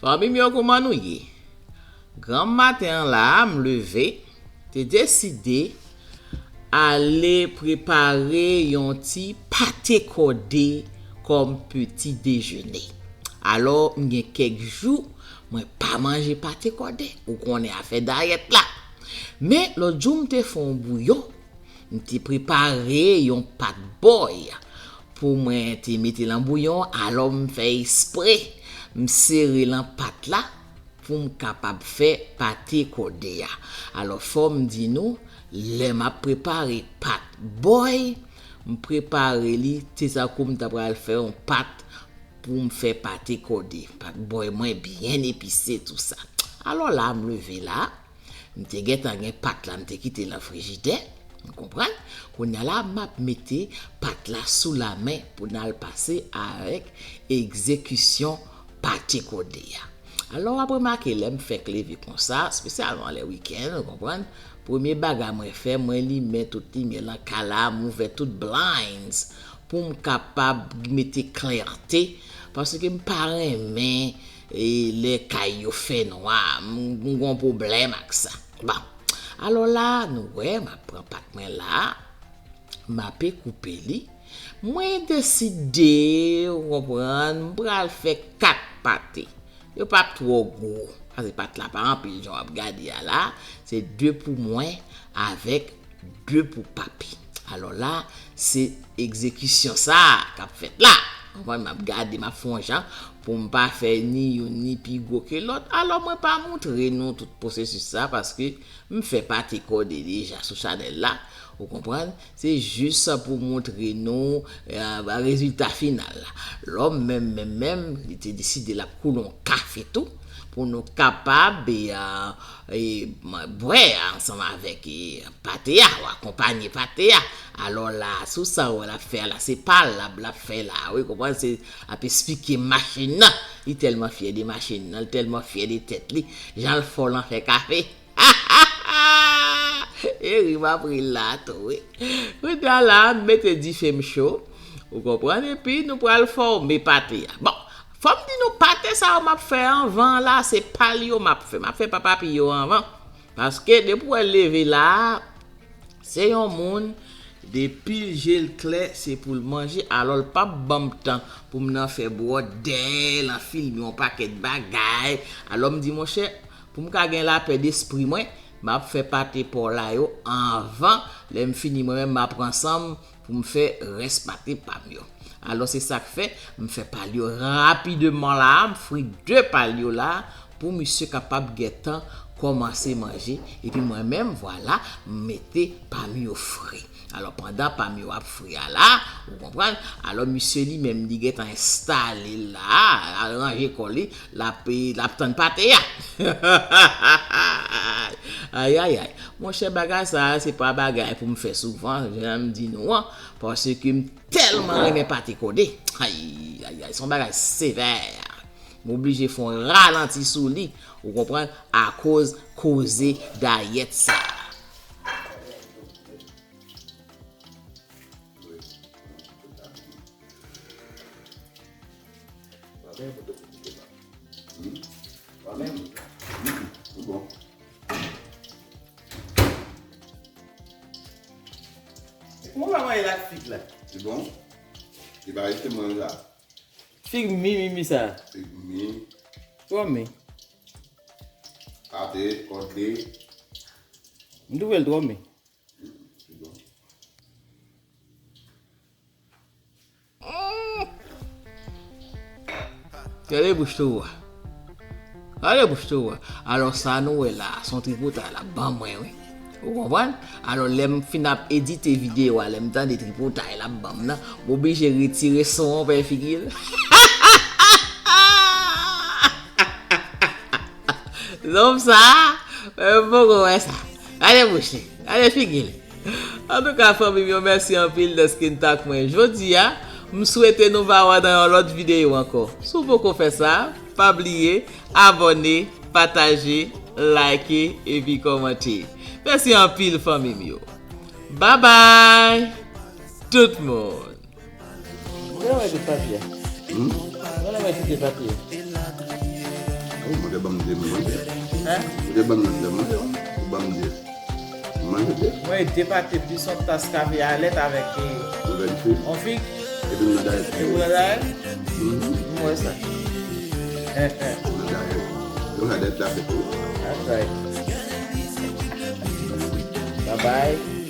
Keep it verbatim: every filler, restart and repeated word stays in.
Fanmi m yo, kòman nou ye? Granm maten an la a, m leve, te deside ale prepare yon ti pate kòde kòm peti dejene. Alò, m gen kèk jou, mwen pa manje pate kòde. Ou konnen afè dayèt la. Men, lòt jou, m te fè yon bouyon. M te prepare yon pat bòy pou mwen te mete lan bouyon, alò m fè espre m sere lan pat la pou m kapab fè pate kòde a. Alò, fò m di nou, lè m ap prepare pat bòy, m prepare li, se tankou m ta pral fè yon pat pou m fè pate kòde. Pat bòy mwen byen epise, tou sa. Alò la, m leve la, m te gentan gen pat la, m te kite l nan frijidè, ou konprann? Kounye a la, m ap mete pat la sou lamen pou n al pase avèk egzekisyon pate kòde a. Alò, w ap remake lè m fèk leve konsa, espesyalman lè wikenn, ou konprann? Premye bagay mwen fè, mwen limen tout limyè lan kay la, m ouvè tout blinds pou m kapab mete klète, paske m pa renmen e lè kay yo fè nwa, m, m gon pwoblèm ak sa. Bon, alò la, nou wè, m ap pran pat mwen la, m ape koupe li. Mwen deside, ou konprann, m pral fè kat pate. Yo p ap twò gwo, paske pat la pa anpil jan w ap gade a la. Se de pou mwen avèk de pou papi. Alò la, se egzekisyon sa a k ap fèt la. Konprann, m ap gade, m ap fè yon jan pou m pa fè ni youn ni pi gwo ke lòt. Alò, mwen pa montre nou tout pwosesis sa, paske m fè pate kòde deja sou chanèl la. Ou konprann? Se jis pou montre nou, eh, rezilta final la. Lòm menm, menm, menm, li te deside l ap koule yon kafe tou, pou nou kapab, e, e, bwè ansanm avèk, e, pate a, ou akonpanye pate a. Alò la, sou sa w wè l ap fè a la, se pa l l ap, l ap fè la, wi, konprann, se ap esplike machin nan. Li tèlman fyè de machin nan, li tèlman fyè de tèt li, jan l fò lan fè kafe. E ri m ap ri la tou, wi. Kounye a la, m mete dife m cho, ou konprann, epi nou pral fòme pate a. Bon, fò m di nou, pate sa yo m ap fè anvan la, se pa l yo m ap fè. M ap fè pa papi yo anvan. Paske depi w wè l leve la, se yon moun, depi je l klè, se pou l manje, alò l p ap ban m tan pou m nan fè bwòdè, lan filme yon pakèt bagay. Alò m di, monchè, pou m ka gen lapè despri mwen, m ap fè pate pò la yo anvan, lè m fini mwen menm m ap ransanm pou m fè rès pate pa m yo. Alò, se sa k fè, m fè palyo rapideman la a, m fri de palyo la a, pou misye kapab gentan kòmanse manje, epi mwen menm, vwala, m mete pa m yo fri. Alò, pandan pa m yo ap fri a la, ou konprann, alò, misye li menm, li gentan enstale la a, l ranje kò li, l ap, l ap tann pate a. Ayayay, monchè, bagay sa a, se pa bagay pou m fè souvan, jan m di nou an, paske m tèlman renmen pate kòde. Ayayay, se yon bagay sevè. M oblije fè yon ralanti sou li, ou konprann, akoz koze dayèt sa a. Mwen pa manje la fig la. Se bon? Li pa rete mwen la. Fig mi, mi, mi sa. Fig mi. Twò mi. Pate, kòde. M twouve l twò mi. Se bon. Gade bouch tou a. Gade bouch tou a. Alò sa nou wè la, se yon tripotay l ap ban mwen, wi. Ou konprann? Alò lè m fin ap edite videyo a, lè m tande tripotay l ap ban m nan, m oblije retire son an, pè figi l. Nonm sa, m poko wè sa. Gade bouch li, gade figi l. Antouka, fanmi m yo, mèsi anpil dèske n t ak mwen jodi a. M swete nou va wè nan yon lòt videyo ankò. Si w poko fè sa, pa bliye abòne, pataje, like epi kòmante. Mèsi anpil, fanmi m yo. Babay, tout moun. Mwen wè tout papye. Hmm? Mwen wè tout papye. Wi, mwen te ban m de manje. Hein? Mwen te ban m de manje. Ou ban m de. Manje de. Mwen de pate plis yon tas kafe a lèt avèk eh, Ou vin fwi. yon fig. Epi mwen dayè. E pou nan dayè? Mhm. Mwen wè sa. Mwen dayè. Yo ka dèt la fèt wi. That's right. Bye bye.